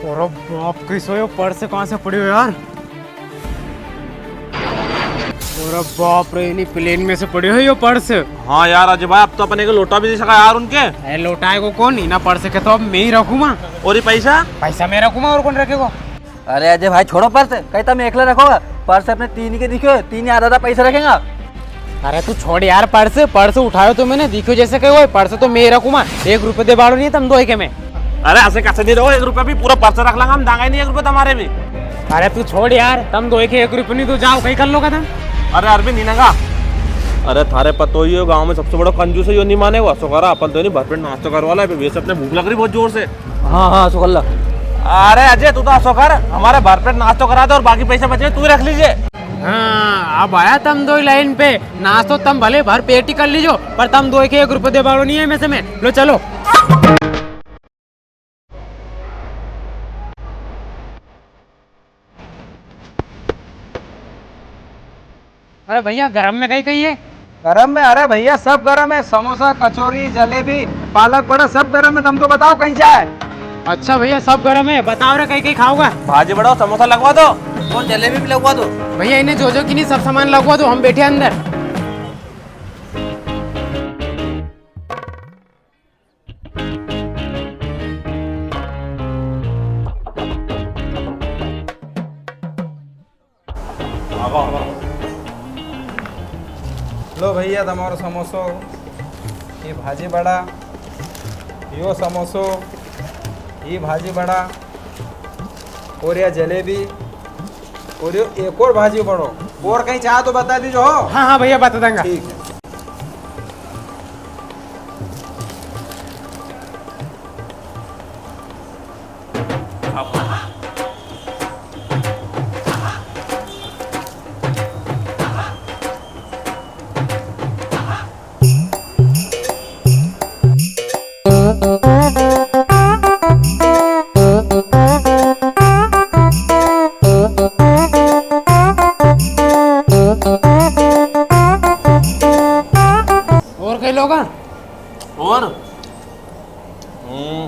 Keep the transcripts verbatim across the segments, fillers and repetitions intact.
अरे बाप, किसो यो पर्स कहाँ से पड़्यो यार? अरे बाप रे, इनी plane में से पड़्यो है यो पर्स। हाँ यार अजय भाई, अब तो अपने के लौटा भी नी सका यार उनके। अरे लौटाएगो कौन? इना पर्स के तो अब मैं ही रखूंगा। और ये पैसा? पैसा मैं रखूंगा, और कौन रखेगो? अरे अजय भाई, छोड़ो पर्स, कई तम एकला रखोगा? पर्स अपने तीनी के दिख्यो, तीनी आधा आधा पैसा रखेगा। अरे तू छोड़ यार पर्स, पर्स उठायो तो मैंने, दिख्यो जैसे कई होय, पर्स तो मैं रखूंगा, एक रुपयो देबाड़ो नी तम दोई के मैं। अरे असे कसे नी रहो, एक रुपयो भी, पूरा पर्स रख लांगा हम, दांगा ही नी एक रुपयो तमारे भी। अरे तू छोड़ यार, तम दोई के एक रुपयो नी तो जाओ, कई कर लोगा तम। अरे अरविंद, नी नगा। अरे थारे पतो ही हो, गांव में सबसे बड़ो कंजूस है, यो नी माने, वो असो करा, अपन तो नी भरपेट नाश्तो करवा ला, वैसे अपने भूख लग री बहुत जोर से। हाँ, हाँ, असो कर ला। अरे अजय, तू तो असो कर, हमारे भरपेट नाश्तो करा दे और बाकी पैसे बचे तू ही रख लीजे। हाँ, अब आया तम दोई लाइन पे। नाश्तो तम भले भरपेट ही कर लीजो, पर तम दोई के एक रुपयो देबाड़ो नी है में से में। लो चलो। अरे भैया, गरम में कई कई है? गरम में? अरे भैया, सब गरम है, समोसा, कचौरी, जलेबी, पालक बड़ा, सब गरम है। तम तो बताओ, कई चाहे? अच्छा भैया, सब गरम है, बताओ रे, कई कई खाओगा? भाजी बड़ा, समोसा लगवा दो और जलेबी भी लगवा दो। भैया, इन्हें जो जो की नी, सब सामान लगवा दो, हम बैठे अंदर। लो भैया, तमारो समोसो, ये भाजी बड़ा, यो समोसो, ये भाजी बड़ा, और या जलेबी, और यो एक और भाजी बड़ो। और कई चाहे तो बता दीजो हो। हाँ, हाँ भैया, बता देंगा। ठीक है। और कई लोगा? और? हम्म,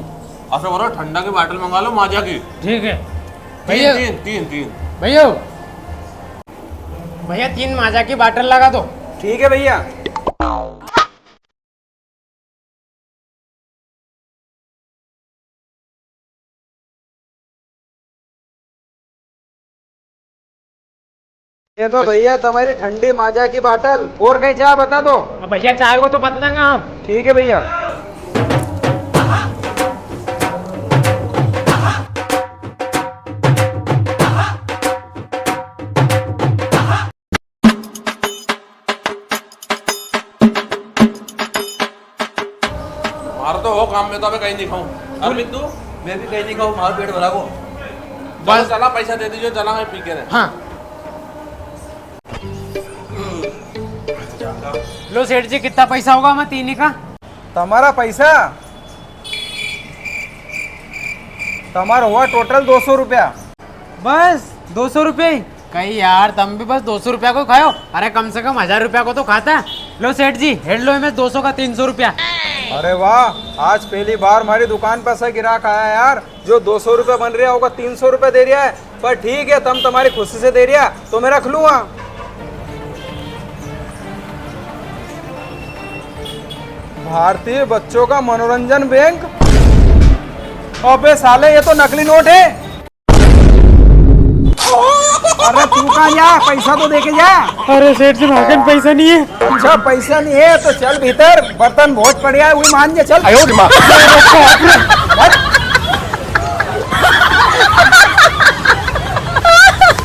असो करो, ठंडा की बाटल मंगा लो, माजा की। ठीक है। तीन, भैया। तीन, तीन, तीन। भैया, भैया, तीन माजा की बाटल लगा दो। ठीक है भैया। ये तो भैया तमारी ठंडी माजा की बाटल, और कई चाहे बता दो। अब भैया चाहे को तो बता देंगा हम। ठीक है भैया। मारो तो हो काम में तो अबे कई नी खाऊं। अरविंद तू? मैं भी कई नी खाऊं, मारो पेट भरा को। चलो बस। चला, पैसा दे दीजो, चला मैं पी के रहे। हाँ। लो सेठ जी, कितना पैसा होगा मैं तीनी का? तमारा पैसा? तमारा हुआ total दो सौ रुपया। बस दो सौ रुपया ही? कई यार, तम भी बस दो सौ रुपया को खायो? अरे, कम से कम हजार रुपया को तो खाता। लो सेठ जी, हेड लो इमें दो सौ का तीन सौ रुपया। अरे वाह, आज पहली बार हमारी दुकान पर ऐसा गिराक आया यार, जो दो सौ रुपया बन रहा होगा, तीन सौ रुपया दे रहा है। पर ठीक है, तम तमारी खुशी से दे रहा, तो मैं रख लूंगा। भारतीय बच्चों का मनोरंजन बैंक। अबे साले, ये तो नकली नोट है। अरे तू कहाँ जा, पैसा तो दे के जा। अरे सेठ जी, म्हाकन पैसा नी है। अच्छा, पैसा नी है तो चल भीतर, बर्तन बहुत पड़े है, वही मान जा, चल। आयो रे माँ। हट।